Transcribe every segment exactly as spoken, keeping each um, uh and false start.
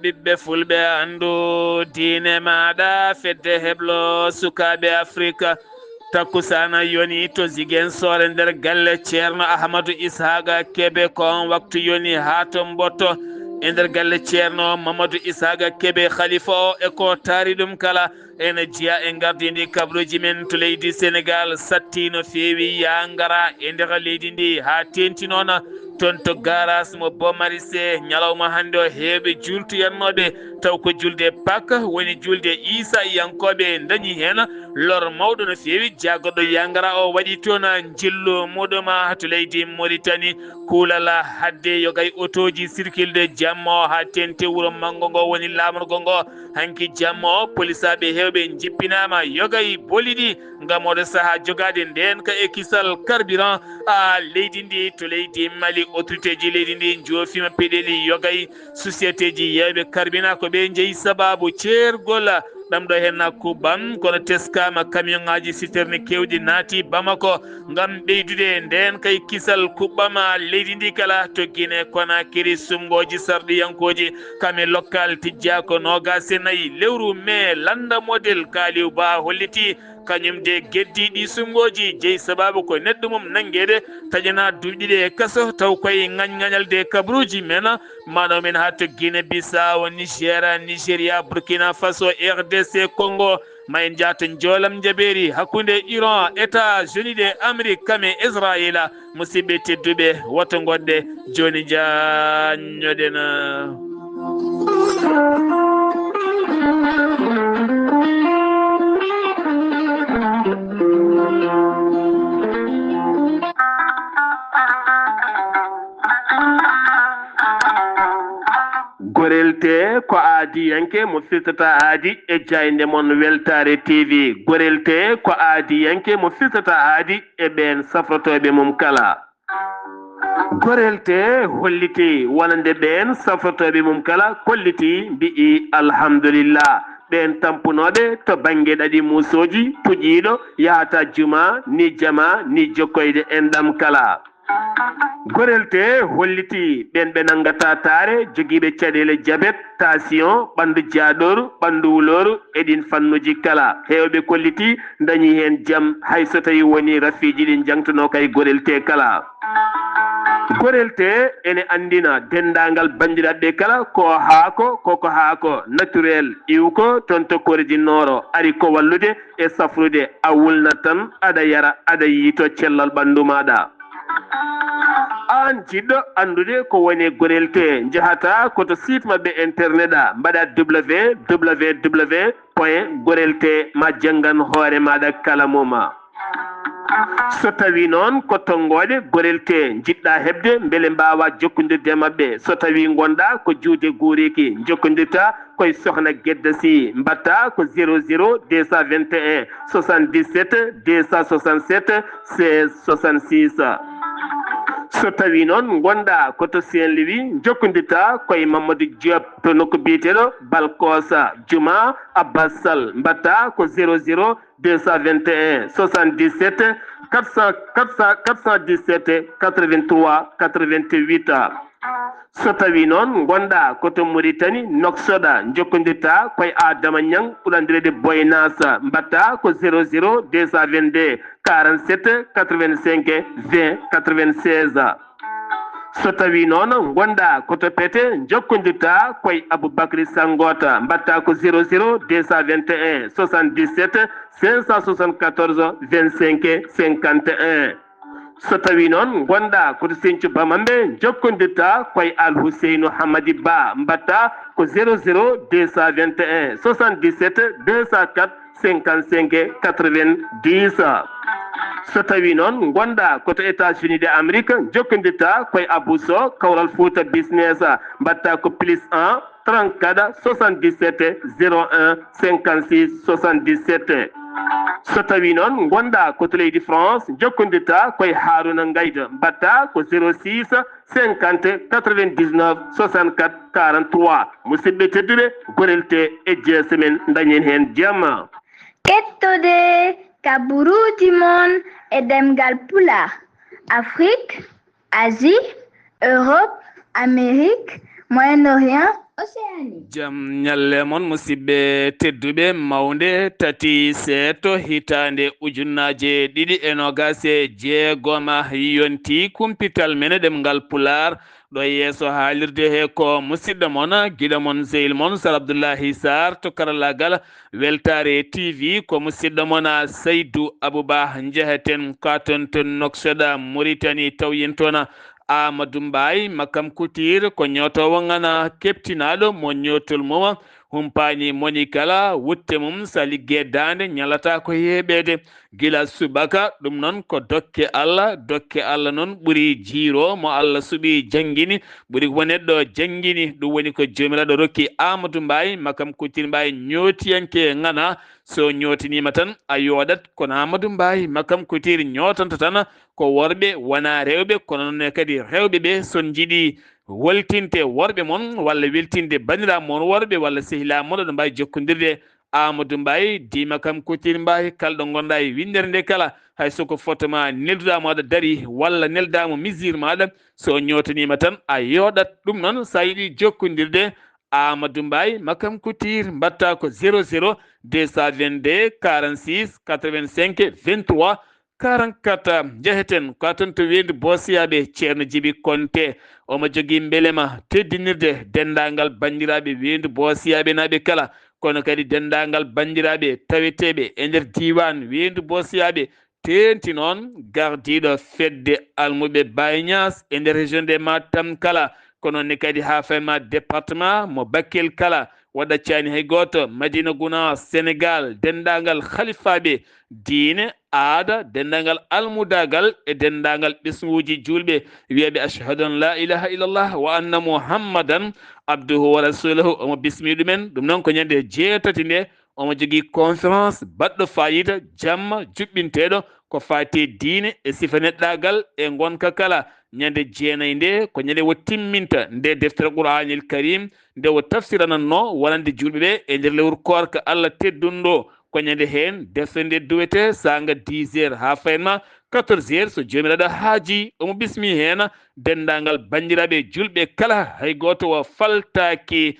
Ɓiɓɓe fulɓe, anndu diine maaɗa, fedde heblo sukaaɓe Afrika. Takkusaana yoni to Ziguinchor e nder galle Ceerno Ahmadou Ishaqa Kebe, ko on waktu yoni haa to Mboto e nder galle Ceerno Mamadou Ishaqa Kebe, khalifa o e ko taari ɗum kala. Ene jeya e ngardiindi kabaruuji men to leydi Senegaal, satti no feewi yaa ngara e nder leydi ndi haa teeŋti noon toon to gaaraas mo Bomarise. Ñalawma hannde o, heewɓe juultuyannooɓe, taw ko julde Pak woni julde Iisayankooɓe, ndañi heen lor mawɗo no feewi. Jagorɗo yaa ngara o waɗi toon njillu muɗum to leydi Moritani. Kuulal hadde yogay otooji sirkilde jamma o haa teeŋti wuro manngo ngo woni laamorgo ngo. Hanki jamma o, polisaaɓe heewɓe njippinaama, yogay boliɗi ngam oɗo sahaa jogaade ndeen ka e kisal carburant a leydi ndi. To leydi Mali, autoriteeji leydi ndi njoofiima peɗeeli yogay, sociétéji yeeyɓe carburant ko ɓe njeyi sabaabu ceergol ɗam ɗo heen kuɓɓam, kono teskaama camion ŋaaji citerne keewɗi naati Bamako ngam ɓeydude ndeen kay kisal kuɓɓam leydi ndi kala. To Guinée Conakry, sumngooji sarɗiyankooji kam e lokkal tijjaa ko noogaas e nayi lewru mee, lannda model Kaliw Ba holliti kañum de geddi ɗi sumngooji jeyi sabaabu ko neɗɗo mum nanngeede, taƴanaa duuɓi ɗiɗi e kaso, taw koye ŋañŋañalde kabaruuji men. Mano min haa to Guinée Bissau, Niger, Nigeria, Burkina Faso, R D C Congo, ma en njahat Njoolam Njabeeri hakkunde Iran, États-Unis de Amérique kam e Israayiila. Musidɓe tedduɓe, woto ngoɗɗe jooni, njaññoɗen. Gorel tee ko aadiyanke mo firtata aadi e jaaynde mon Weltaare T V. Gorel tee ko aadiyanke mo firtata aadi e ɓeen safrotooɓe mum kala. Gorel tee holliti wonande ɓeen safrotooɓe mum kala, kolliti, mbi'i alhamdulillah. Ɓeen tampunooɓe to bannge ɗaɗi muusooji, puƴiiɗo yahata juma, ni jama, ni jokkoyde enɗam kala. Gorel tee holliti ɓeen ɓe nanngata taare, jogiiɓe caɗeele jabet, tension, ɓanndu jaaɗooru, ɓanndu wulooru e ɗiin fannuuji kala. Heewɓe kolliti ndañi heen jam, hay so tawii wonii rafiiji ɗi njaŋtunoo kay Gorel tee kala. Gorel tee ene anndina denndaangal banndiraaɓe kala ko haako, koko haako naturel, iwko toon to Kore du Nord, ari ko wallude e safrude, a wulnat tan, aɗa yara, aɗa yiytoo cellal ɓanndu maaɗa. Aan jiɗɗo anndude ko woni Gorel tee, njahata ko to site maɓɓe internet a, mbaɗa W W W point gorel tee, ma janngan hoore maaɗa kala mum. So tawii noon ko tonngooɗe Gorel tee njiɗɗa heɓde, mbele mbaawa jokkondirde e maɓɓe. So tawii ngonɗa ko juuɗe guuriiki, njokkondirta koye Sokhna Gedda Sy, mbaɗta ko zéro zéro deux cent vingt et un soixante-dix-sept deux cent soixante-sept seize soixante-six. So tawii noon ngonɗa ko to Saint-Louis, njokkondirta koye Mamadou Diop to nokku biyeteeɗo Balkosa, Juma Abbas Sall, mbaɗta ko zéro zéro deux cent vingt et un soixante-dix-sept quatre cent, quatre cent, quatre cent dix-sept quatre-vingt-trois quatre-vingt-huit. So tawii noon ngonɗa ko to Mauritanie, Nouakchott, njokkondirta koye Adama Niang, ɓuranndireede Boy Nas, mbaɗta ko zéro zéro deux cent vingt-deux quarante-sept quatre-vingt-cinq vingt quatre-vingt-seize. So tawii noon ngonɗa ko to Pete, njokkondirta koye Aboubacry Sangota, mbaɗta ko zéro zéro deux cent vingt et un soixante-dix-sept cinq cent soixante-quatorze vingt-cinq cinquante et un. So tawii noon ngonɗa ko to Sinthiou Bamambé, njokkondirta koye Al Houseynou Hamadi Ba, mbaɗta ko zéro zéro deux cent vingt et un soixante-dix-sept deux cent quatre cinquante-cinq quatre-vingt-dix. So tawii noon ngonɗa ko to États-Unis de Amérique, njokkondirta koye Abou Sow, Kawral Fouta Business, mbaɗta ko plus un trente-quatre soixante-dix-sept zéro un cinquante-six soixante-dix-sept. So tawii noon ngonɗa ko to leydi France, njokkondirta koye Harouna Ngaïda, mbaɗta ko zéro six cinquante quatre-vingt-dix-neuf soixante-quatre quarante-trois. Musidɓe tedduɓe, Gorel tee e G S M en, ndañen heen jam. Kettode kabaruuji mon e ɗemngal Pulaar, Afrik, Asie, Europe, Amérique, Moyen-Orient, Océanie. Jam ñalle mon, musidɓe tedduɓe. Mawnde tati seeto hitaande ujunnaaje ɗiɗi e noogaas e jeegoma yonti kumpital men e ɗemngal Pulaar. Ɗo yeeso haalirde he ko musidɗo mon, giɗo mon, sehil mon, Sar Abdullahi Sarr to karallagal. Weltaare T V ko musidɗo mon, Saydu Abuba. Njeheten ka ton to Nouakchott, Mauritanie, taw yen toon Amadou Mbaye, Makam Couture, ko ñootoowo ŋana keɓtinaaɗo mo ñootol mum humpaani moni kala, wutte mum so liggee daande ñalata ko heeɓeede. Gila subaka, ɗum noon ko dokke Allah, dokke Allah noon ɓuri jiiro mo Allah suɓi janngini, ɓuri ko neɗɗo janngini, ɗum woni ko Joomiraaɗo rokki Amadou Mbaye, Makam Couture Mbaye, ñootiyanke ŋana. So ñootiniima tan a yooɗat, kono Amadou Mbaye, Makam Couture ñootanta tan ko worɓe, wonaa rewɓe, kono noon ne kadi rewɓe ɓe, so njiɗi woltinte worɓe mon walla weltinde banndiraaɓe mon worɓe walla sehilaaɓe mon, oɗon mbaawi jokkondirde Amadou Mbaye, Dima Kam Couture Mbaye, kala ɗo ngonɗaa e winndere nde kala, hay so ko foto ma nelduɗaa mo aɗa dari walla neldaa mo misir maaɗa, so ñootaniima tan a yooɗat. Ɗum noon, so a yiɗi jokkondirde Amadou Mbaye, Makam Couture, mbaɗtaa ko zéro zéro deux cent vingt-deux quarante-six quatre-vingt-cinq vingt-trois quarante-quatre. Njeheten ko ton to Weendu Boosiyaaɓe, Ceerno Jibi Konte. Omo jogii mbelema teddinirde denndaangal banndiraaɓe Weendu Boosiyaaɓe naaɓe kala, kono kadi denndaangal banndiraaɓe taweteeɓe e nder diiwaan Weendu Boosiyaaɓe, teeŋti noon gardiiɗo fedde almuɓɓe Baay Ñas e nder région de Matam kala, kono ne kadi haa fayi ma département mo Bakel kala, o ɗaccaani hay gooto, Madina Gunaas, Senegaal, denndaangal halifaaɓe diine, aada, denndaangal almudaagal e denndaangal ɓesnguuji juulɓe, wiyaaɓe ashhadu an laa ilaaha illallah wa anna Muhammadan abduhu wa rasuluhu. Omo bismii ɗumen. Ɗum noon ko ñande jeetati nde omo jogii conférence baɗɗo faayiida, jamma, juɓɓinteeɗo ko faati e diine e sifa neɗɗaagal e ngonka kala. Ñande jeenayi nde ko ñande o timminta nde deftere Qur'aanil Kariim, nde o tafsiranatnoo wonande juulɓe ɓe e nder lewru koorka Allah teddunɗo. Ko ñande heen deftere nde duwetee saanga dix heures haa fayi ma quatorze heures, so Joomiraaɗo haajii. Omo bismii heen denndaangal banndiraaɓe juulɓe kala, hay gooto o faltaaki.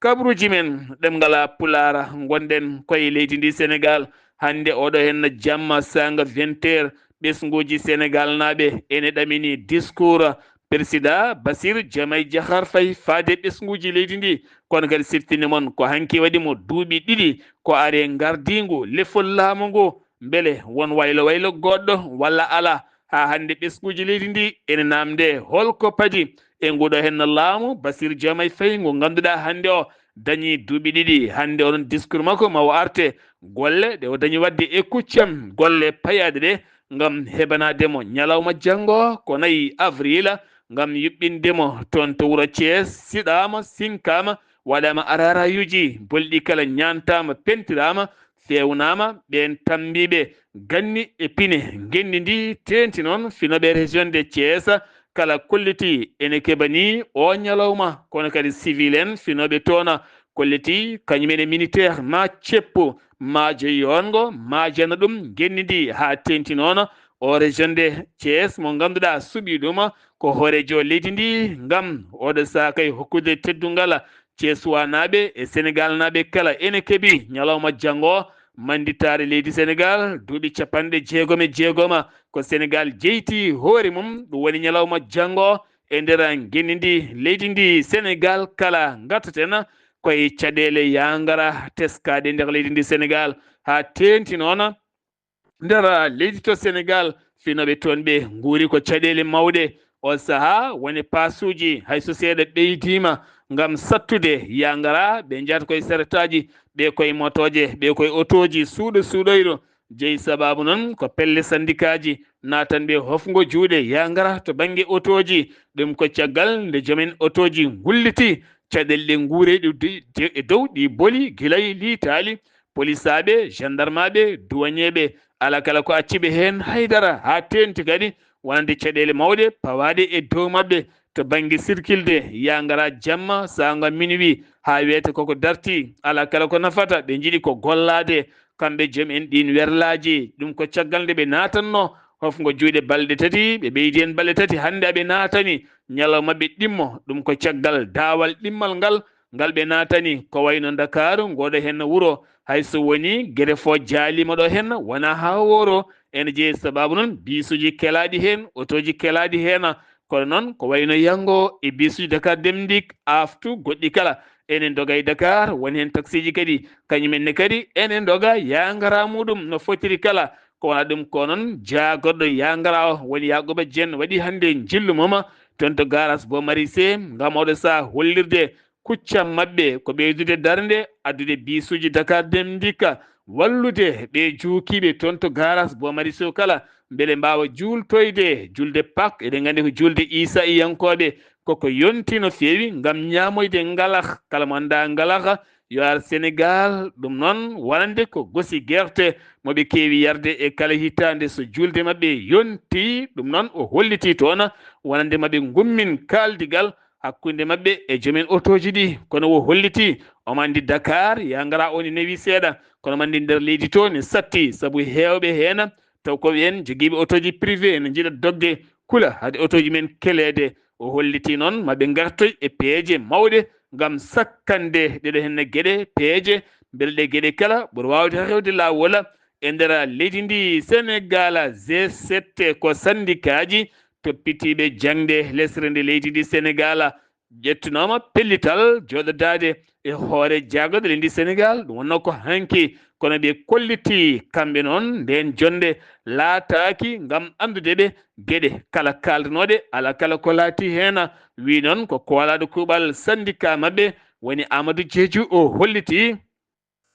Kabaruuji men ɗemngal Pulaar, ngonɗen ko e leydi ndi Senegaal. Hannde oɗo heen jamma saanga vingt heures, ɓesnguuji Senegaalnaaɓe ene ɗamini discours Persidaa Basiiru Jomaay Jahaar Fay faade ɓesnguuji leydi ndi. Kono kadi siftinde mon ko hanki waɗi mo duuɓi ɗiɗi ko ari e ngardiingu lefol laamu ngu. Mbele won waylo waylo goɗɗo walla alaa? Haa hannde ɓesnguuji leydi ndi ene naamnde hol ko padi e nguuɗo heen laamu Basiiru Jomaay Fay ngu ngannduɗaa hannde o dañii duuɓi ɗiɗi. Hannde onon discours makko ma o arte golle ɗe o dañi waɗde e kuccam, golle payaaɗe ɗe ngam heɓanaade mo ñalawma janngo ko nayi avril, ngam yuɓɓinde mo toon to wuro Thiès, siɗaama, sinkaama, waɗaama ararayuuji, bolɗi kala ñaantaama, pentiraama, feewnaama, ɓeen tammbiiɓe ganni e pine. Ngenndi ndi teeŋti noon finooɓe région de Thiès kala kolliti ene keɓanii o ñalawma, kono kadi civil en finooɓe toon kolliti kañum en e militaire ma ceppu, ma joyoongo, ma jana ɗum ngenndi ndi haa teeŋti noon o région de Thiès mo ngannduɗaa suɓii ɗum ko hooreejo leydi ndi ngam oɗo sahaa kay hokkude teddungal Ceesuwaanaaɓe e Senegaalnaaɓe kala ene keɓi ñalawma janngo mannditaare leydi Senegaal, duuɓi capanɗe jeegom e jeegoma ko Senegaal jeyti hoore mum. Ɗum woni ñalawma janngo e nder ngenndi ndi leydi ndi Senegaal kala. Ngartaten koye caɗeele yaangara teskaaɗe nder leydi ndi Senegaal haa teeŋti noon nder leydi to Senegaal, finooɓe toon ɓe nguuri ko caɗeele mawɗe. O sahaa woni paasuuji hay so seeɗa ɓeydiima ngam sattude yaangara, ɓe njahata koye saretaaji, ɓe koye motooje, ɓe koye otooji suuɗo suuɗoyro. Jeyi sabaabu noon ko pelle sandikaaji naatanɓe hofngo juuɗe yaangara to bannge otooji. Ɗum ko caggal nde joomen otooji ngulliti caɗeele ɗe nguurey ɗi e dow ɗi boli gila e liitaali. Polisaaɓe, jandarmaaɓe, duwañeeɓe, alaa kala ko acci ɓe heen haydara, haa teeŋti kadi wonande caɗeele mawɗe pawaaɗe e dow maɓɓe to bannge sirkilde, yaangara jamma, saanga minuwi, haa wiyete koko darti, alaa kala ko nafata, ɓe njiɗi ko gollaade, kamɓe joom en ɗiin werlaaji. Ɗum ko caggal nde ɓe naatanno Pofngo juuɗe balɗe tati, ɓe ɓeydi heen balɗe tati. Hannde aɓe naatani ñalawma maɓɓe ɗimmo, ɗum ko caggal daawal ɗimmal ngal, ngal ɓe naatani, ko wayno Ndakaaru, ngooɗo heen wuro, hay so woni gere fo jaaliima ɗo heen, wonaa haa wooro, ene jeyi sabaabu noon biisuuji kelaaɗi heen, otooji kelaaɗi heen, kono noon ko wayno Yanngo e biisuuji Dakar Dem Dikk, Aftu, goɗɗi kala, ene ndoga e Dakar, woni heen taksiiji kadi, kañum en ne kadi ene ndoga yaangara muɗum no fotiri kala. Ko wonaa ɗum ko noon, jaagorɗo yaangara o, woni Yaakuba Jeen, waɗi hannde njillu mum toon to garas Bo Marisé, ngam oɗo sahaa hollirde kuccam maɓɓe ko ɓeydude darnde, addude biisuuji Dakar Dem Dikk, wallude ɓe juukiiɓe toon to garas Bo Marisé kala, mbele mbaawa juultoyde julde Pak. Eɗen nganndi ko julde Iisa iyankooɓe, koko yonti no feewi ngam ñaamoyde ngalax. Kala mo anndaa ngalax, yo ar Senegaal. Ɗum noon, wonande ko gosi gerte mo ɓe keewi yarde e kala hitaande. So julde maɓɓe yonti, ɗum noon o holliti toon, wonande maɓɓe ngummin kaaldigal hakkunde maɓɓe e joomen otooji ɗi. Kono o holliti, omo anndi Dakar, yaangara o ne newi seeɗa, kono omo anndi nder leydi to ne satti, sabu heewɓe heen taw ko ɓeen jogiiɓe otooji privé ne njiɗa dogde, kula hade otooji men keleede. O holliti noon maɓe ngartoy e peeje mawɗe ngam sakkande ɗeɗo heen geɗe, peeje, mbele ɗe geɗe kala ɓuri waawde rewde laawol e nder leydi ndi Senegaal. G sept ko sandikaaji toppitiiɓe jaŋde lesre nde leydi ndi Senegaal ƴettunooma pellital jooɗodaade e hoore jaagorɗe leydi Senegaal. Ɗum wonnoo ko hanki, kono ɓe kolliti kamɓe noon ndeen jonnde laataaki ngam anndude ɓe geɗe kala kaaldanooɗe, alaa kala ko laati heen. Wi noon ko koolaaɗo kuuɓal sandika maɓɓe woni Amadou Diédhiou, o holliti,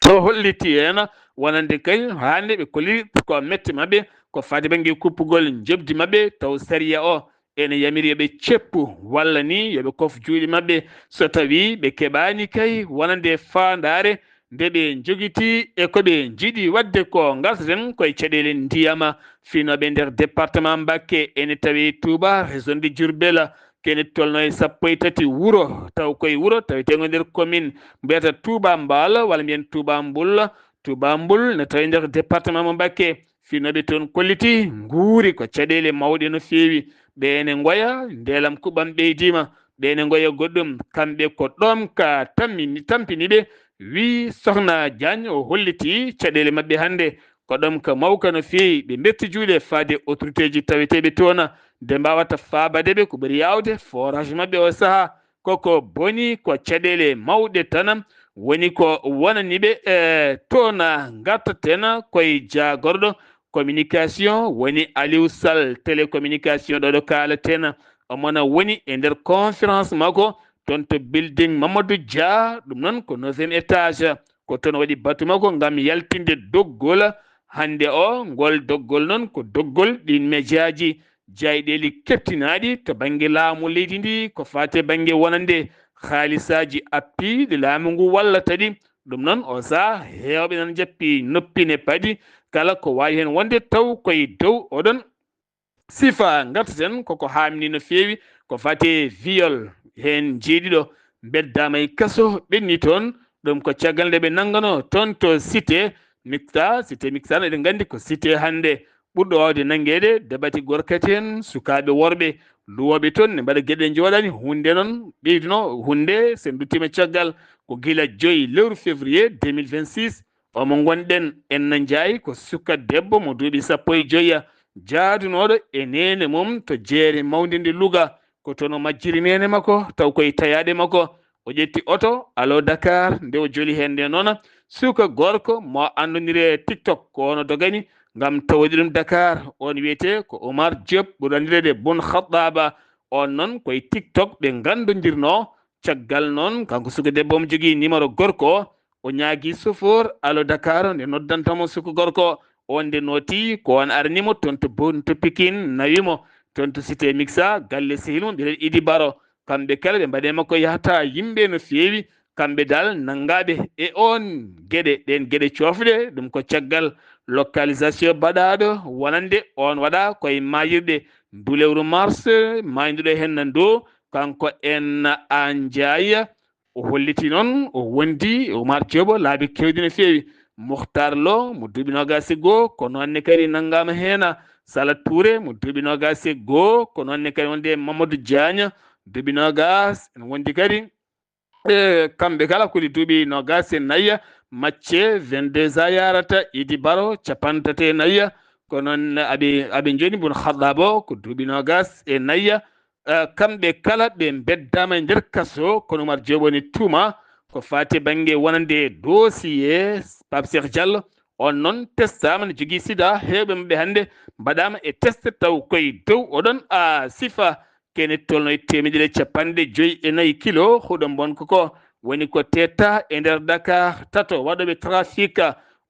o holliti heen wonande kay hannde ɓe kolli ko mette maɓɓe ko faati bannge kuppugol njoɓdi maɓɓe, taw sariya o ene yamiri yo ɓe ceppu walla ni yo ɓe kof juuɗe maɓɓe so tawii ɓe keɓaani kay wonande faandaare nde ɓe njogiti e ko ɓe njiɗi waɗde. Ko ngartaten koye caɗeele ndiyam. Finooɓe nder département Mbacké ene tawi Touba, région de Diourbel, kene tolno e sappo e tati wuro, taw koye wuro taweteengo nder commune mbiyata Touba Mbal, walla mbiyen Touba Mbul. Touba Mbul ne tawi nder département mo Mbacké. Finooɓe toon kolliti nguuri ko caɗeele mawɗe no feewi. Ɓe ene ngoya ndeelam kuɓam ɓeydiima, ɓe ene ngoya goɗɗum. Kamɓe ko ɗoom ka tammi-, tampini ɓe, wi Sokhna Diagne, o holliti caɗeele maɓɓe hannde ko ɗoom ka mawka no feewi. Ɓe mbetti juuɗe faade autorité ji taweteeɓe toon, nde mbaawata faabade ɓe ko ɓuri yaawde forage maɓɓe o sahaa. Koko boni ko caɗeele mawɗe tan woni ko wonani ɓe, e, toon. Ngartaten koye jaagorɗo communication woni Aliou Sall, télécommunication ɗo ɗo kaalaten. Omo na woni e nder conférence makko toon to building Mamadou Dia, ɗum noon ko neuvième étage. Ko toon waɗi batu makko ngam yaltinde doggol hannde o. Ngol doggol noon ko doggol ɗiin mejaaji jayɗeeli keptinaaɗi to bannge laamu leydi ndi, ko faati e bannge wonande haalisaaji appi ɗi laamu ngu wallata ɗi. Ɗum noon, o sahaa heewɓe nana njappi noppi ne padi kala ko waawi heen wonde taw koye dow oɗon sifa. Ngartaten koko haamni no feewi, ko faati e viol heen jeeɗiɗo mbeddaama e kaso, ɓenni toon. Ɗum ko caggal nde ɓe nannganoo toon to cité mixta. Cité mixta no eɗen nganndi ko cité hannde ɓurɗo waawde nanngeede, dabati gorkati en, sukaaɓe worɓe, luwooɓe toon ne mbaɗa geɗe ɗe njooɗaani. Huunde noon ɓeyduno, huunde so en nduttiima caggal ko gila joyi lewru février deux mille vingt-six, omo ngonɗen en na njaayi ko suka debbo mo duuɓi sappo e joyi jaadunooɗo e neene mum to jeere mawnde nde Louga. Ko toon o majjiri neene makko, taw koye tayaaɗe makko. O ƴetti oto, alo Dakar, nde o joli heen nde noon, suka gorko mo anndoniri e TikTok, ko on o dogani ngam tawde ɗum Dakar. On wiyetee ko Omar Diop, ɓurɗo anndireede Bun Khattaba. On noon koye TikTok ɓe nganndondirnoo. Caggal noon, kanko suka debbo omo jogii numéro gorko o, o ñaagii chauffeur alo Dakar nde noddanta mo suka gorko o. On nde nooti, ko on arani mo toon to Bun to Pikine, nawi mo toon to Cité Mixa, galle sehil mum, mbiyeteeɗo Idi Baro. Kamɓe kala ɓe mbaɗi e makko yahata yimɓe no feewi. Kamɓe dal nanngaaɓe e oon geɗe, ɗeen geɗe coofɗe, ɗum ko caggal localisation baɗaaɗo wonande oon waɗa koye maayirɗe ndu lewru mars, maayduɗo heen na ndu, kanko en Anjaay. O holliti noon, o wondi e Oumar Diop laabi keewɗi no feewi. Mukhtar Lo mo duuɓi noogaas e goo, ko noon ne kadi nanngaama heen. Sala Touré mo duuɓi noogaas e goo, ko noon ne kadi wonde Mamadou Diagne duuɓi noogaas, ene wondi kadi e kamɓe kala kuli duuɓi noogaas e nayya, Macce vingt-deux a yarata, Idi Baro capanɗe tati e nayya, ko noon Abi, Abi Njoni Bun Khaddabo ko duuɓi noogaas e nayya. Eh, kamɓe kala ɓe mbeddaama e nder kaso, kono Oumar Diop woni tuuma ko faati e bannge wonande dossier Pape Cheikh Diallo. On noon testaama ne jogii sida, heewɓe maɓɓe hannde mbaɗaama e test taw koye dow oɗon a sifa kene tolno e teemedere capanɗe joyi e nayi kilo huɗo mbonko ko woni ko tetta e nder Dakar tato waɗooɓe trafic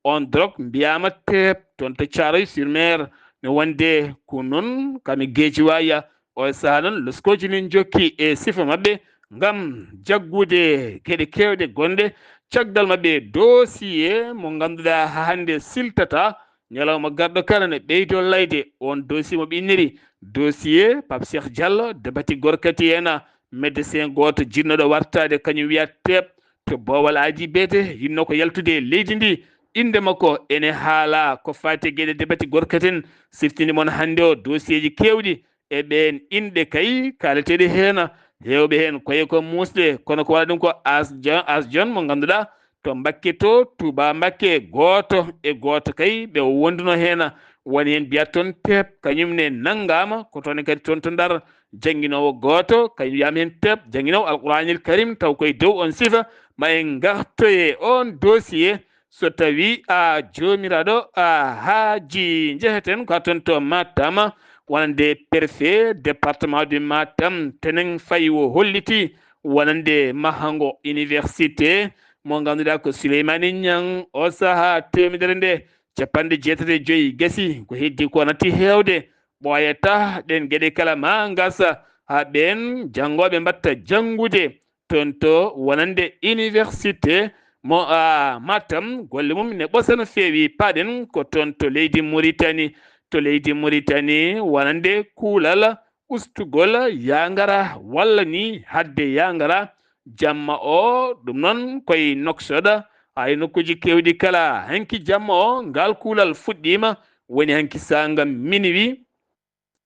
on drogue mbiyaama teep toon to Thiaroye sur Mer. Ne wonde ko noon kami Guédiawaye o sahaa noon loskooji min jokki e sifa maɓɓe ngam jaggude geɗe keewɗe gonɗe caggal maɓɓe dossier mo ngannduɗaa haa hannde siltata ñalawma garɗo kala ne ɓeydo layde. On dossier mo ɓe inniri dossier Pape Cheikh Diallo, debati gorkati ena médecin gooto jiɗnoɗo wartaade kañum wiya teep to boowal aadi beete yinno ko yaltude e leydi ndi. Innde makko ene haala ko faati e geɗe debati gorkati en siftini mon hannde o dossier ji keewɗi e ɓeen inɗe kay kaaleteeɗe heen. Heewɓe heen koye ko muusde kono ko waɗa ɗum ko as jon as jon mo ngannduɗaa to Mbakke to Touba Mbakke gooto e gooto kay ɓe wonduno heen. Woni heen mbiyat toon teep kañum ne nanngaama ko toon kadi toon to Ndar jannginoowo gooto kañum wiyaama heen teep jannginoowo Alquraanil Karim taw koye dow on sifa. Ma en ngartoye on dossier so tawi a joomiraaɗo a haaji njeheten ko toon to Matam wonande préfet département du Matam tenen fayi o holliti wonande mahango université mo ngannduɗaa ko Souleymani Niang o sahaa teemedere nde capanɗe jeetati e joyi gasi ko heddi ko natti heewde ɓooyata ɗen geɗe kala ma ngasa haa ɓeen janngooɓe mbatta janngude toon to wonande université mo a Matam golle mum ne ɓosa no feewi paɗen ko toon to leydi Muritani to leydi Muritani wonande kuulal ustugol yangara walla ni hadde yangara jamma o ɗum noon koye noksoɗa hay nokkuji kewɗi kala hanki jamma o ngal kuulal fuɗɗima woni hanki sanga minuit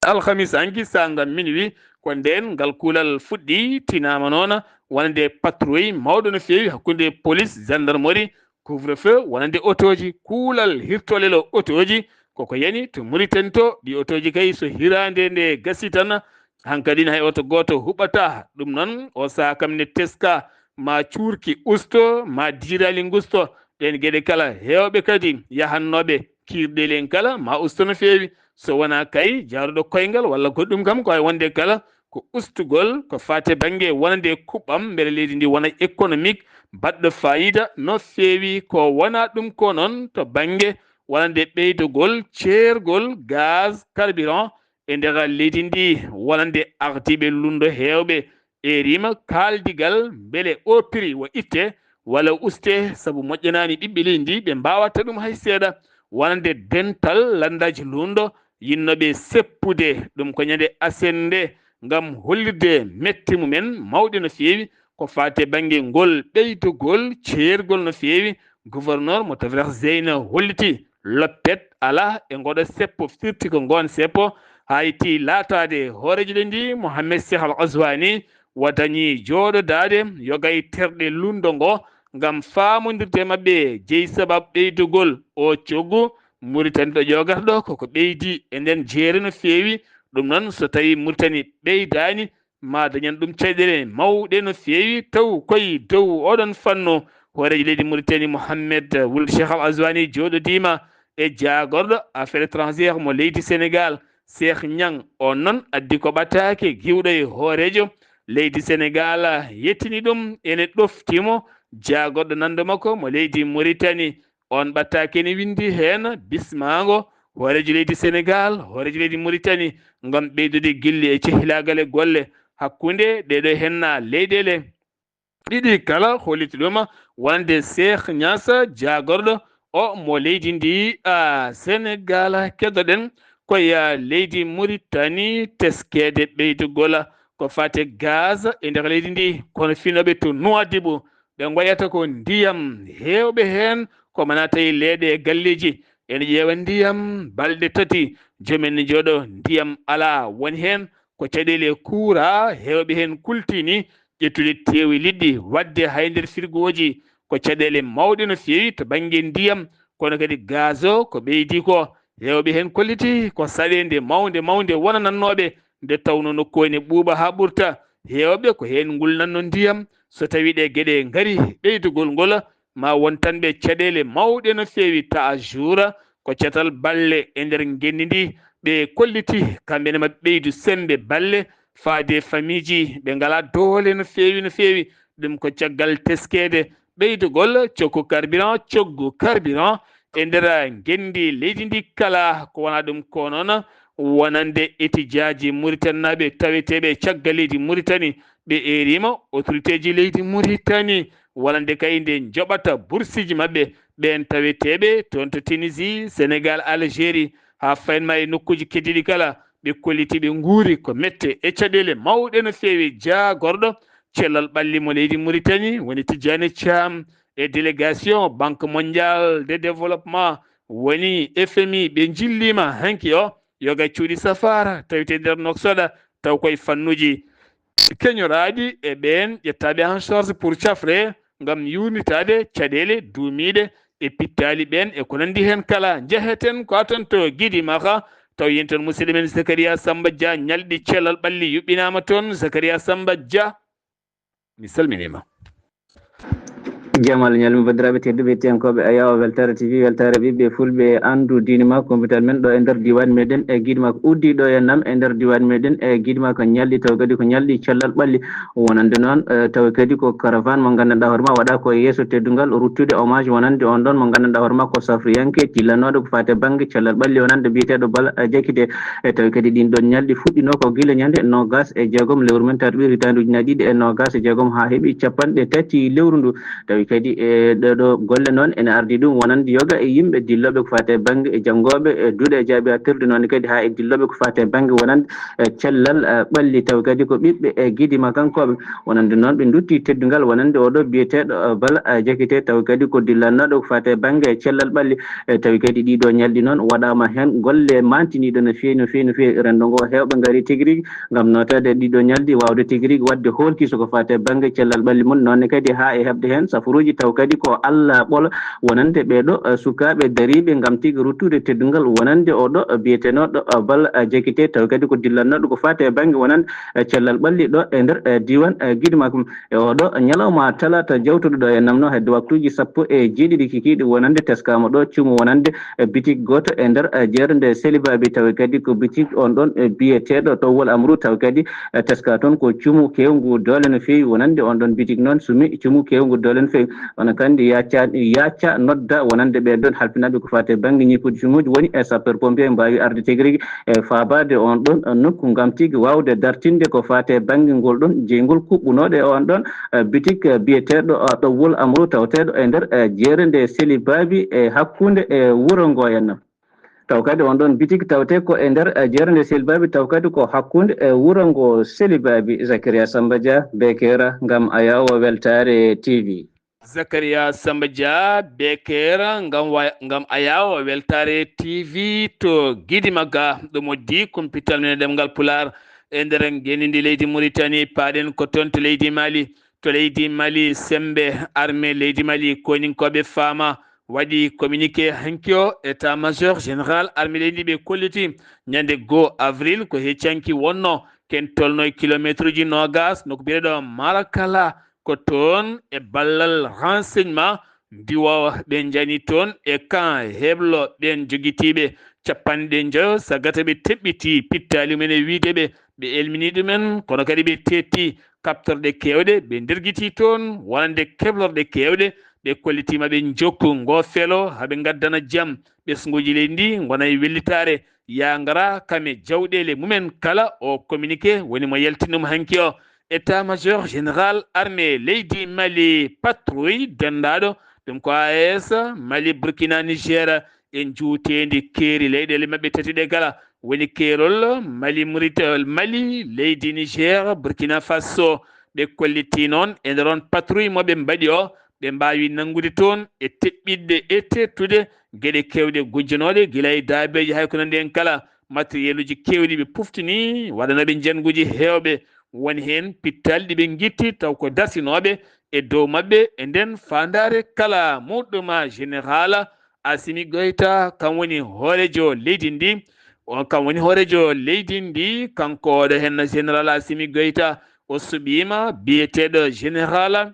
alhamis hanki sanga minuit ko nden ngal kuulal fuɗɗi tinama noona wonande patrouille mawɗo no feewi hakkunde police gendarmerie couvre feu wonande otoji kuulal hirtolelo otoji koko yani to Mauritanie to ɗi otoji kay so hirande nde gasi tan hankadi hay oto gooto huɓata ɗum noon o saha kam ne teska ma cuurki usto ma diirali ngusto ɗen geɗe kala hewɓe kadi yahannooɓe kiirɗeli en kala ma usto no feewi so wona kay jaaruɗo koyngal walla goɗɗum kam ko hay wonde kala ko ustugol ko faate bannge wonande kuɓɓam mbele leydi ndi wona économique baɗɗo fayida no feewi ko wona ɗum ko noon to bannge wonande ɓeydogol ceergol gaz carburant e nder leydi ndi wonande ardiiɓe lundo heewɓe e rima kaaldigal mbele o prix o itte walla uste sabu moƴƴanaani ɓiɓɓe leydi ndi ɓe mbaawata ɗum hay seeɗa wonande dental lanndaaji lundo yinnooɓe seppude ɗum ko ñande asen nde ngam hollirde mette mumen mawɗe no feewi ko faate bannge ngol ɓeydogol ceergol no feewi gouverneur mo tafrah zeyna holliti loppet ala e ngoɗo seppo firti ko ngon seppo hayti laataade hoorejo leydi mohammed seh al aswani wa dañi jooɗodaade yoga e terɗe lundo ngo ngam faamondirde maɓɓe jeyi sabab ɓeydogol o coggu Muritani ɗo ƴoogata ɗo koko ɓeydi e nden jeere no feewi ɗum noon so tawi Muritani ɓeydaani ma dañan ɗum caɗeele mawɗe no feewi taw koye dow oɗon fannu hooreejo leydi Muritani Mohammed Wuld Cheikh Al Azwani jooɗodiima e jaagorɗo affaire étrangère mo leydi Sénégal Cheikh Niang on noon addi ko ɓataake giwɗo e hooreejo leydi Sénégal yettini ɗum ene ɗoftimo jaagorɗo nando makko mo leydi Muritani on ɓattaake ne winndi heen bismaango hooreejo leydi Sénégal hooreejo leydi Muritani ngam ɓeydude gilli e cehilaagal e golle hakkunde ɗeɗo henna leyɗeele ɗiɗi kala holliti ɗum wonande Cheikh Niass jaagorɗo o mo leydi ndi a Sénégal keddoɗen koye leydi Muritani teskeede ɓeydugol ko fate gaz e nder leydi ndi kono finoɓe to Nouadhibou ɓe ngoyata ko ndiyam heewɓe heen ko mana tawi leeɗe e galleeji ene ƴeewa ndiyam balɗe tati, joom en ne njooɗo, ndiyam alaa. Woni heen ko caɗeele kuuraa, heewɓe heen kultini ƴettude teewu e liɗɗi, waɗde hay nder firgooji, ko caɗeele mawɗe no feewi to bannge ndiyam, kono kadi gaz o ko ɓeydi ko. Heewɓe heen kolliti ko saɗeende mawnde mawnde wonanannooɓe nde tawnoo nokku o ene ɓuuɓa haa ɓurta. Heewɓe ko heen ngulnanno ndiyam, so tawii ɗee geɗe ngarii, ɓeydugol ngol ma wontanɓe caɗeele mawɗe no feewi. Taa juura ko catal balle e nder ngenndi ndi, ɓe kolliti kamɓe ne maɓɓe ɓeydu semmbe balle faade famiiji ɓe ngalaa doole no feewi no feewi. Ɗum ko caggal teskeede ɓeydugol coggu carburant, coggu carburant e nder ngenndi leydi ndi kala. Ko wonaa ɗum ko noon, wonande etijaaji Muritaninaaɓe taweteeɓe caggal leydi Muritani, ɓe eeriima autoriteeji leydi Muritani, wonande kay nde njoɓata bursiiji maɓɓe ɓeen taweteeɓe toon to Tunisie, Sénégal, Algérie, haa faynma e nokkuuji keddiiɗi kala. Ɓe kolliti ɓe nguuri ko mette e caɗeele mawɗe no feewi. Jaagorɗo cellal ɓalli mo leydi Muritani woni Tijjani Caam e délégation Banque Mondiale de Développement woni F M I, ɓe njilliima hanki o yoga cuuɗi safaara tawetee nder Nouakchott, taw koye fannuuji keñoraaɗi e ɓeen ƴettaaɓe en charge pour cafre ngam yuurnitaade caɗeele duumiiɗe e pittaali ɓeen e ko nanndi heen kala. Njeheten ko aton to Gidimaka, taw yen toon musidɗo men Zakaria Samba Dia, ñalɗi cellal ɓalli yuɓɓinaama toon. Zakaria Samba Dia, mi salminiima. Jamal ñalmi, banndiraaɓe tedduɓe, hettiyankooɓe Ayaawo Weltaare T V, weltaare ɓiɓɓe fulɓe, anndu diine ma, kumpital men ɗo e nder diiwaan meɗen e Gidimaka. Uddi ɗo e nam e nder diiwaan meɗen e Gidimaka, ñalɗi taw kadi ko ñalɗi cellal ɓalli. Wonande noon, eh, tawi kadi ko caravane mo nganndanɗaa hoore ma waɗa ko e yeeso teddungal, ruttude hommage wonande on ɗon mo nganndanɗaa hoore ma ko safriyanke, tillanooɗo ko faati e bannge cellal ɓalli wonande biyeteeɗo Bala, eh, Jakite. E tawi kadi ɗin ɗon ñalɗi fuɗɗinoo ko gila ñande noogas e jeegom lewru men tataɓiru hitaande ujunaaji ɗiɗi e noogas e jeegom haa heɓi capanɗe tati lewru ndu. Tawi kadi e ɗee ɗoo golle noon ene ardi ɗum wonande yoga e yimɓe dillooɓe ko faati e bannge e janngooɓe e duɗe e jaaɓi haaɗtirde, noon kadi haa e dillooɓe ko faati e bannge wonande e cellal, eh, ɓalli, tawi kadi ko ɓiɓɓe e Gidimakankooɓe. Wonande noon, ɓe ndutti teddungal wonande oɗo biyeteeɗo, eh, Bala, eh, Jakite, tawi kadi ko dillannooɗo ko faati e bannge e cellal ɓalli. Eh, tawi kadi ɗii ɗoo ñalɗi noon waɗaama heen golle mantiniiɗo no feewi, no feewi, no feewi. Renndo ngo heewɓe ngarii tigi rigi ngam nootaade e ɗii ɗoo ñalɗi, waawde tigi rigi waɗde hoolkiso ko faati e bannge cellal ɓalli mum. Noon ne kadi haa e heɓde heen safaruuji, taw kadi ko Alla ɓolo wonande ɓee ɗoo, eh, sukaaɓe dariiɓe ngam tigi ruttude teddungal wonande oɗo, eh, biyetenooɗo, eh, Bala, eh, Jakite, taw kadi ko dillannooɗo ko faati e bannge wonande, eh, cellal ɓalli ɗo e nder, eh, diiwaan, eh, Gidimaka. E oɗo ñalawma talaata jawtuɗo ɗo e namno hedde waktuuji sappo e jeeɗiɗi kikiiɗe wonande teskaama ɗo cuumu wonande, eh, bitik gooto e nder, eh, jeerde nde Selibabi, tawi kadi ko bitik on ɗon, eh, biyeteeɗo Towwol Amru, tawi kadi eh, teska toon ko cuumu keewngu doole no feewi wonande on ɗon bitik noon sumi cuumu keewngu doole no feewi. Kono kandi yaaca, yaaca nodda wonande ɓee ɗon halfinaaɓe ko faati e bannge ñiiɓude cuumuuji woni e sapeur pompier mbaawi arde tigi rigi e faabaade on ɗon nokku ngam tigi waawde dartinde ko faati e bannge ngol ɗon jeyngol kuɓɓunooɗo e on ɗon, eh, bitik, eh, biyeteeɗo, eh, Ɗowwol Amru taweteeɗo e nder, eh, jeere nde Selibabi e hakkunde e wuro ngo henna. Taw kadi on ɗon bitik tawte ko e nder, eh, jeere nde Selibabi, taw kadi ko hakkunde e wuro ngo Selibabi. Zakaria Samba Dia, Bekera, ngam Ayaawo Weltaare T V. Zakaria Samba Dia, Bekera, ngam wa-, ngam Ayaawo Weltaare T V to Gidimaka, ɗum o di kumpital men e ɗemngal Pulaar e nder ngenndi leydi Muritani. Paaɗen ko toon to leydi Mali. To leydi Mali, semmbe armée leydi Mali, koninkooɓe Faama, waɗi communiqué hanki o. État-major général armée leydi ɓe kolliti ñande goo avril ko hecci hanki wonno, ken tolno e kilomeetruuji noogas, nokku biyeteeɗo Marakala, ko toon e ballal renseignement ndiwo ɓe njani toon e camp heblo ɓeen jogitiiɓe capanɗe njoyo, sagata ɓe teɓɓiti pittaali mum en e wiyde ɓe, ɓe elmini ɗumen, kono kadi ɓe teetti kaɓtorɗe keewɗe, ɓe ndergiti toon wonande keblorɗe keewɗe, ɓe kollitiima ɓe njokku ngoo felo haa ɓe ngaddana jam ɓesnguuji leydi ndi ngona e wellitaare, yaa ngara kam e jawɗeele mumen kala. O communiqué woni mo yaltinum hanki o. État-major général armée leydi Mali, patrouille denndaaɗo, ɗum ko A E S, Mali, Burkina, Niger, e njuuteendi keeri leyɗeele maɓɓe tati ɗe kala, woni keerol Mali, Maurit-, Mali, leydi Niger, Burkina Faso. Ɓe kollitii noon e nder on patrouille mo ɓe mbaɗi o, ɓe mbaawi nanngude toon e teɓɓitde e teettude geɗe keewɗe gujjanooɗe gila e daabeeji, hay ko nanndi en kala, matériel uji keewɗi ɓe puftini, waɗanooɓe njannguuji heewɓe, woni heen pittal ɗi ɓe ngitti taw ko dartinooɓe e dow maɓɓe e nden faandaare kala. Muɗɗuma Général Assimi Goïta, kam woni hooreejo leydi ndi, o kam woni hooreejo leydi ndi, kanko oɗo heen Général Assimi Goïta, o suɓiima biyeteeɗo Général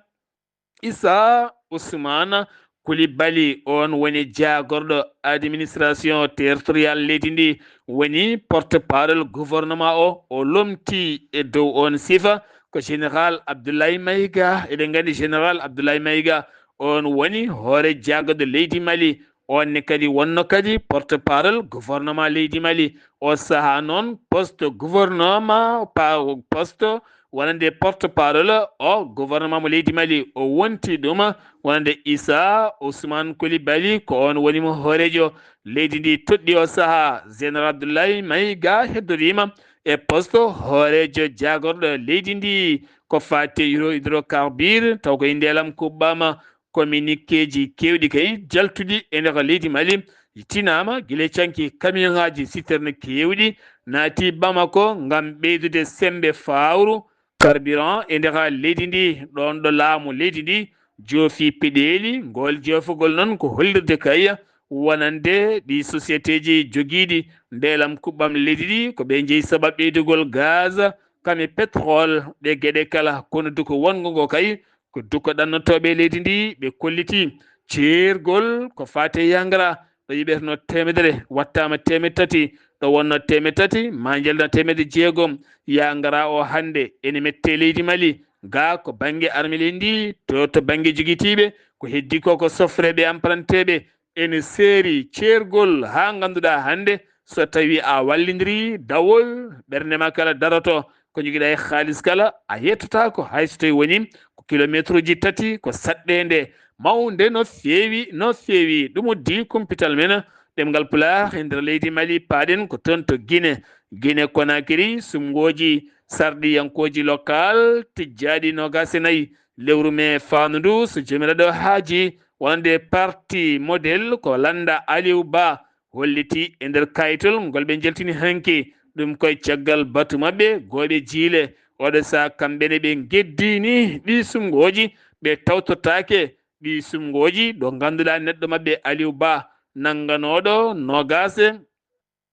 Issa Ousmane Coulibaly, on woni jaagorɗo administration territorial leydi ndi, woni porte-parole gouvernement o. O lomti e dow on sifa ko Général Abdoulaye Maïga. Eɗen nganndi Général Abdoulaye Maïga, on woni hoore jaagorɗo leydi Mali. On ne kadi wonno kadi porte-parole gouvernement leydi Mali. O sahaa noon poste gouvernement, pa-, poste wonande porte-parole o gouvernement mo leydi Mali, o wonti ɗum wonande Issa Ousmane Coulibaly, ko on woni mo hooreejo leydi ndi toɗɗi o sahaa. Général Abdoulaye Maïga heddoriima e poste hooreejo jaagorɗo leydi ndi ko faati e hydro-, hydrocarbure, taw ko e ndeelam kuɓɓaama communiqueji keewɗi kay jaltuɗi e nder leydi Mali, tinaama gila e canki kamiyonŋaaji citerne keewɗi naati Bamako ngam ɓeydude semmbe fawru carburant e nder leydi ndi, ɗoon ɗo laamu leydi ndi joofi peɗeeli. Ngol joofugol noon ko hollirde kay wonande ɗi sociétéji jogiiɗi ndeelam kuɓɓam leydi ndi ko ɓe njeyi sababu ɓeydugol gaz, kam e pétrole, ɗe geɗe kala. Kono duko wonngo ngo kay ko duko ɗannotooɓe leydi ndi, ɓe kolliti ceergol ko faati e yangara, ɗo yiɓetenoo teemedere, wattaama teemedde tati, ɗo wonnoo teemedde tati, maa njaltina teemedde jeegom. Yangara o hannde ene mette leydi Mali, gaa ko bannge arme leydi ndi, to, to bannge jogitiiɓe, ko heddi ko, ko sofreeɓe, emprunteeɓe, ene seeri ceergol haa ngannduɗaa hannde, so tawii a wallindirii dawol, ɓernde ma kala daroto. Ko njogiɗaa e haalis kala, a yettotaako, hay so tawii woni ko kilomeetruuji tati, ko saɗɗeende mawnde no feewi, no feewi. Ɗum uddi kumpital men ɗemngal Pulaar e nder leydi Mali, paaɗen ko toon to Gine. Gine Konakiri, suɓngooji sarɗiyankooji local tijjaaɗi noogaas e nayi lewru mee faandu ndu, so joomiraaɗo haaji, wonande parti model ko lannda Aliou Ba, holliti e nder kayitol ngol ɓe njaltini hanki. Ɗum koye caggal batu maɓɓe, gooɓe jiile. Oɗo sahaa kamɓe ne ɓe ngeddini ɗi suɓngooji, ɓe tawtortaake ɗi suɓngooji, ɗo ngannduɗaa neɗɗo maɓɓe Aliou Ba, nannganooɗo noogaas,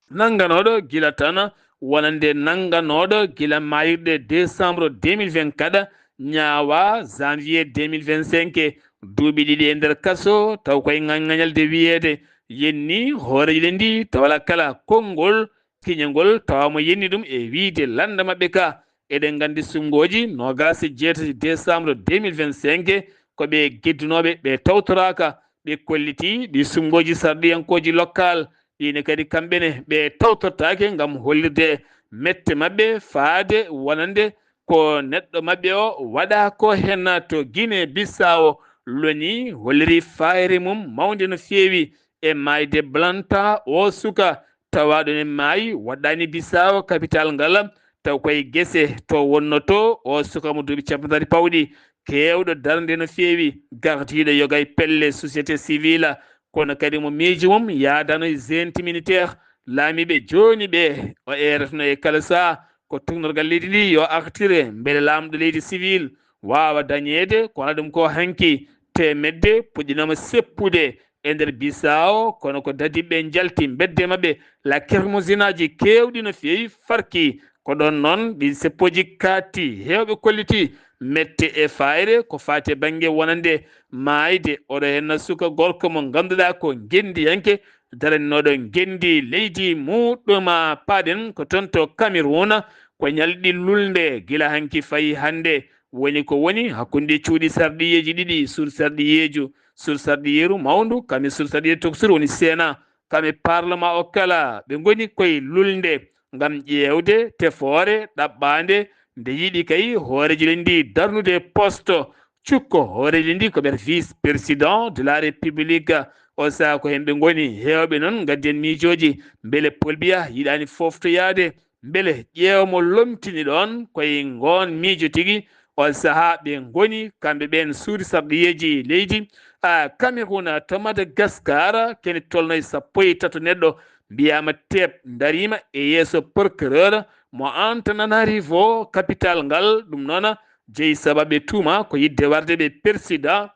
nannganooɗo gila tan wonande nannganooɗo gila maayirɗe décembre deux mille vingt-quatre, ñaawa janvier deux mille vingt-cinq, duuɓi ɗiɗi e nder kaso, taw koye ŋañŋañalde wiyeede yenni hooreejo leydi ndi, tawa alaa kala konngol kiñangol, tawa mo yenni ɗum e wiyde lannda maɓɓe ka. Eɗen nganndi suɓngooji noogaas e jeetati décembre deux mille vingt-cinq, ko ɓe geddunooɓe, ɓe tawtoraaka, ɓe kolliti ɗi suɓngooji sarɗiyankooji local, ɗiine kadi kamɓe ne ɓe tawtortaake ngam hollirde mette maɓɓe faade wonande ko neɗɗo maɓɓe o waɗaa ko heen. To Gine Bissaawo loni holliri faayre mum mawnde no feewi e maayde Blanta, o suka tawaaɗo ne maayi, waɗɗaani Bissaawo, kapital ngal, taw koye gese to wonnotoo. O suka mo duuɓi cappanɗe tati pawɗi, keewɗo darnde no feewi, gardiiɗo yoga e pelle société civile, kono kadi mo miijo mum yaadano e junte militaire, laamiiɓe jooni ɓe, o eeretno e kala sahaa ko tuugnorgal leydi ndi yo artire, mbele laamɗo leydi civil waawa dañeede ko wona ɗum ko hanki. Teemedde puɗɗinooma seppude e nder Bissaawo, kono ko dadiɓɓe njalti mbedde maɓɓe, lacrymogèneaji keewɗi no feewi farki. Ko ɗoon noon ɗi seppooji kaatti, heewɓe kolliti mette e faayre ko faati e bannge wonande maayde. Oɗo heen suka gorko mo ngannduɗaa ko ngenndiyanke, daranooɗo ngenndi leydi muɗɗum. Paaɗen ko toon to Cameroun, ko ñalɗi lulnde gila hanki fayi hannde. Woni ko woni hakkunde cuuɗi sarɗiyeeji ɗiɗi, sur sarɗiyeeju, sur sarɗiyeeru mawndu, kam e sur sarɗiyeeru tokosuru woni Sénat, kam e parlement o kala, ɓe ngoni koye lulnde ngam ƴeewde tefoore ɗaɓɓaande nde yiɗi kay hooreejo leydi ndi darnude poste cukko hooreejo leydi ndi ko ɓer vice président de la République. O sahaa ko heen ɓe ngoni, heewɓe noon ngaddi heen miijooji, mbele Paul Biya yiɗaani fooftoyaade, mbele ƴeewa mo lomtini ɗoon, koye ngoon miijo tigi On sahaa ɓe ngoni kamɓe ɓeen suudu sarɗiyeeji leydi, a, Cameroun to Madagascar, kene tolnoy sappo e tato neɗɗo mbiyaama teep ndariima e yeeso procureur mo Antananarivo, capital ngal. Ɗum noon jeyi sababu ɓe tuuma ko yiɗde warde ɓe président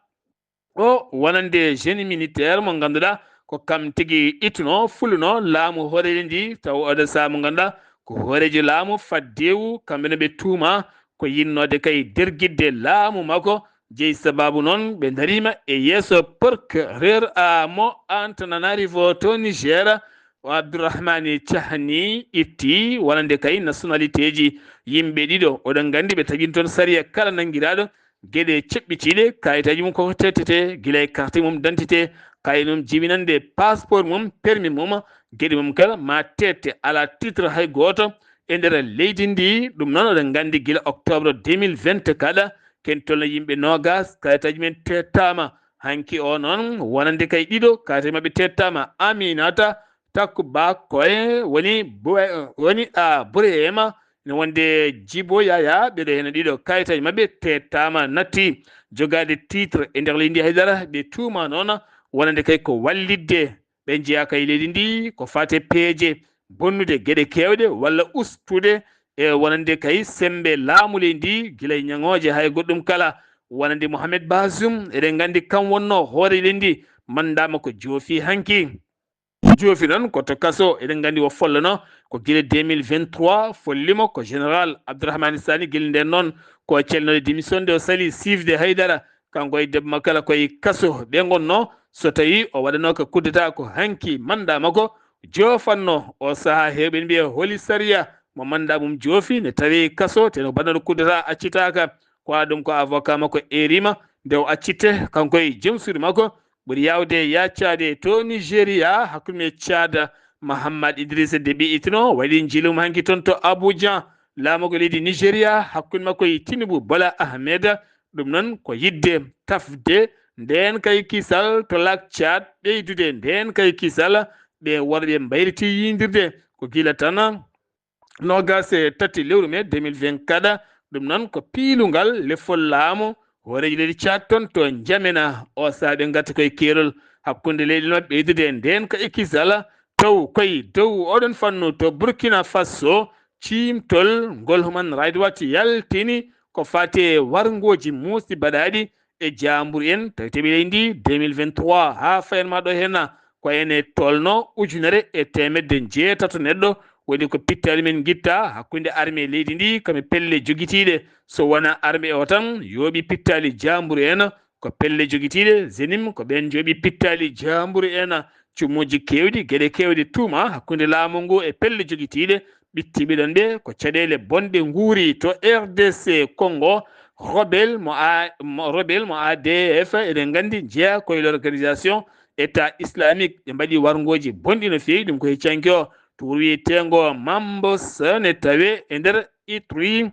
o wonande génie militaire mo ngannduɗaa ko kam tigi ittuno, fulluno laamu hooreejo ndi, taw oɗo sahaa mo ngannduɗaa ko hooreejo laamu faddewu, kamɓe no ɓe tuuma ko yinnode kay dergidde laamu makko. Jeyi sababu noon ɓe ndariima e yeeso procureur a mo Antananarivo to Niger. O Abdourahmane Tiani itti wonande kay nationalité ji yimɓe ɗiɗo. Oɗon nganndi ɓe taƴin toon sariya kala nanngiraaɗo geɗe ceɓɓitiiɗe, kayitaaji mum koko tettete, gila e carte mum d'identité, kayit mum jibinande, passeport mum, permis mum, geɗe mum kala ma tette, alaa titre hay gooto e nder leydi ndi. Ɗum noon oɗon nganndi gila octobre deux mille vingt-quatre, ken tolno yimɓe noogas, kayitaaji men tettaama. Hanki o noon wonande kay ɗiɗo, kayitaaji maɓɓe tettaama. Aminata Takku Ba Koye woni Bue-, woni a Burema, ene wonde Jibo Yaya, ɓeɗo heen ɗiɗo kayitaaji maɓɓe tettaama, natti jogaade titre e nder leydi haydara. Ɓe tuuma noon wonande kay ko wallitde ɓe njeyaa kay leydi ndi ko fate peeje bonnude geɗe keewɗe walla ustude e wonande kay semmbe laamu leydi ndi gila e ñaŋooje hay goɗɗum kala. Wonande Mohamed Bazoum, eɗen nganndi kam wonno hoore leydi ndi, mandaama ko joofi hanki. Joofi noon ko to kaso, eɗen nganndi o follono ko gila deux mille vingt-trois, follimo ko général Abdourahmane Sani, gila nden noon ko callinode démission nde o sali siifde haydara, kanko e debbo makko kala koye kaso ɓe ngonno. So tawi o waɗano ka coup d'état ko hanki mandat makko joofanno. O sahaa heewɓe ne mbiya holi sariya mo mandat mum joofi, ne tawi kaso, te no mbaɗano coup d'état accitaaka. Ko waɗa ɗum ko avocat makko eerima nde o accitte, kanko e joom suudu makko. Ɓuri yaawde yaccaade to Nigeria, hakkunde Tchad, Mahamat Idrissa Déby ittuno, waɗi njilum hanki toon to Abuja, laamorgo leydi Nigeria, hakkunde makko e Tinubu Bola Ahmed. Ɗum noon ko yiɗde tafde ndeen kay kisal to Lac Tchad, ɓeydude ndeen kay kisal, ɓe worɓe mbayriti yindirde ko gila tan noogas e tati lewru mee deux mille vingt-quatre. Ɗum noon ko piilungal lefol laamu hooreejo leydi Tchad toon to Njamena. O sahaa ɓe ngarti koye keerol hakkunde leyɗe maɓɓe, ɓeydude ndeen ka e kisal. Taw koye dow oɗon fannu to Burkina Faso, ciimtol ngol Human Rights Watch yaltini ko fate warngooji muusɗi baɗaaɗi e jaamburu en, tawi teɓi leydi ndi deux mille vingt-trois haa fayen ma ɗo henna, ko ene tolno ujunere e teemedde njeetato neɗɗo woni ko pittaali men ngitta hakkunde armée leydi ndi, kame pelle jogitiiɗe, so wona armée o tan yooɓi pittaali jaamburu en, ko pelle jogitiiɗe, zenim ko ɓeen jooɓi pittaali jaamburu en, cumuuji keewɗi, geɗe keewɗe tuuma hakkunde laamu ngu e pelle jogitiiɗe, ɓitti ɓiɗon ɓe ko caɗeele bonɗe nguuri to R D C Congo. Rebel mo A-, mo, rebel mo A D F, eɗen nganndi jeyaa ko e l'organisation État islamique, ɓe mbaɗi warngooji bonɗi no feewi, ɗum ko heccanke o to wuro wiyeteengo Mambos ne tawe e nder Ituri,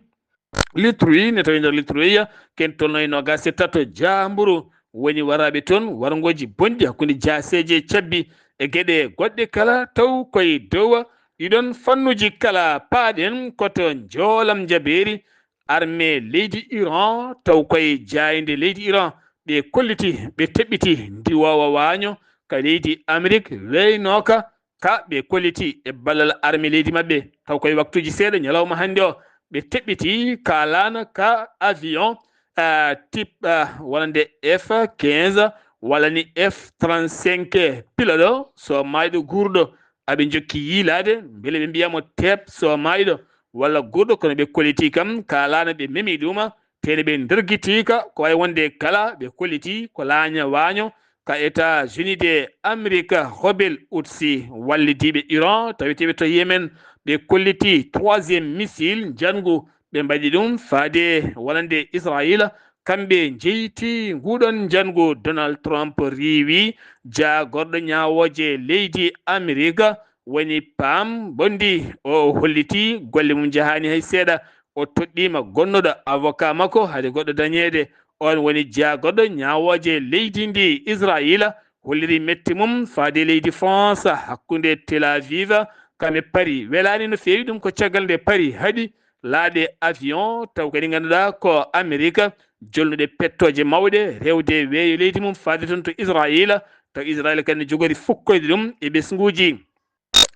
Lituri ne tawi nder Lituri, ken tolno e noogas e tato jaamburu woni waraaɓe toon warngooji bonɗi hakkunde jaaseeje cabbi e geɗe goɗɗe kala, taw koye dow ɗiɗon fannuji kala. Paaɗen ko to njoolam njabeeri armée leydi Iran, taw koye jaaynde leydi Iran ɓe kolliti, ɓe teɓɓiti ndiwoowa waaño ka leydi Amérique weynooka, ka ɓe kolliti e ballal armée leydi maɓɓe. Taw koye waktuuji seeɗa ñalawma hannde o, ɓe teɓɓiti ka laana ka avion, ah, type, ah, wonande F quinze walla ni F trente-cinq piloɗo, so maayɗo guurɗo, aɓe njokki yiilaade, mbele ɓe mbiya mo teep so maayɗo walla guurɗo, kono ɓe kolliti kam ka laana, ɓe memi ɗuma, tene ɓe ndergiti ka, ko wayi wonde kala ɓe kolliti ko laaña waaño ka États-Unis de Amérique. Rebel Houthi wallidiiɓe Iran taweteeɓe to Yemen, ɓe kolliti troisième missile njanngu, ɓe mbaɗi ɗum faade wonande Israël. Kamɓe njeyti nguɗon njanngu. Donald Trump riiwi jaagorɗo ñaawooje leydi Amerika woni Pam Bondi. O holliti golle mum njahaani hay seeɗa. O toɗɗiima gonnuɗo avocat makko hade goɗɗo dañeede. On woni jaagorɗo ñaawooje leydi ndi Israayiila, holliri mette mum faade leydi France hakkunde Tel Aviv kam e Paris. Welaani no feewi ɗum ko caggal nde Paris haɗi laaɗe avion, taw kadi ngannduɗaa ko Amerika jolnuɗe pettooje mawɗe rewde weeyo leydi mum faade toon to Israayiila, taw Israayiila kadi ne jogori fukkoyde ɗum e ɓesnguuji.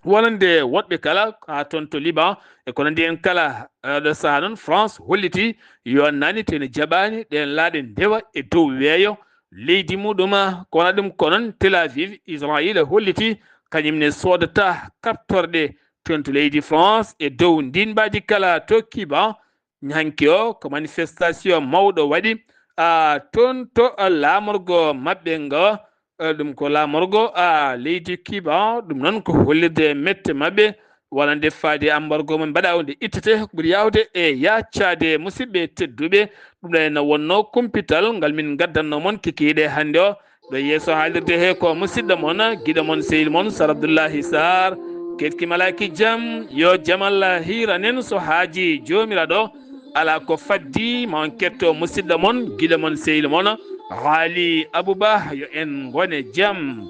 Wonande woɗɓe kala haa toon to Liban e ko nanndi en kala, eh, ɗo sahaa noon France holliti yo naani te ne jaɓaani ɗeen laaɗe ndewa e dow weeyo leydi muɗum. Ko wona ɗum ko noon Tel Aviv, Israayiila holliti kañum ne soodata kaptorɗe toon to leydi France e dow ndiin mbaadi kala to Kiba. Hanki o ko manifestation mawɗo waɗi, a, toon to, a, laamorgo maɓɓe ngo, a, ɗum ko laamorgo, a, leydi Kiba, ɗum noon ko hollirde mette maɓɓe wonande faade ambargo mo mbaɗa o nde ittete ɓuri yawde e yaccaade. Musidɓe tedduɓe, ɗum ɗo ene wonno kumpital ngal min ngaddanno mon kikiiɗe hannde o. Ɗo yeeso haalirde he ko musidɗo mon, giɗo mon, sehil mon, Sar Abdullahi Sar. Ketki malaaki jam, yo jam Allah hiiranen so haaji joomiraaɗo. Alaa ko faddi ma on ketto musidɗo mon, giɗo mon, sehil mon, Haali Abuba, yo en ngone jam.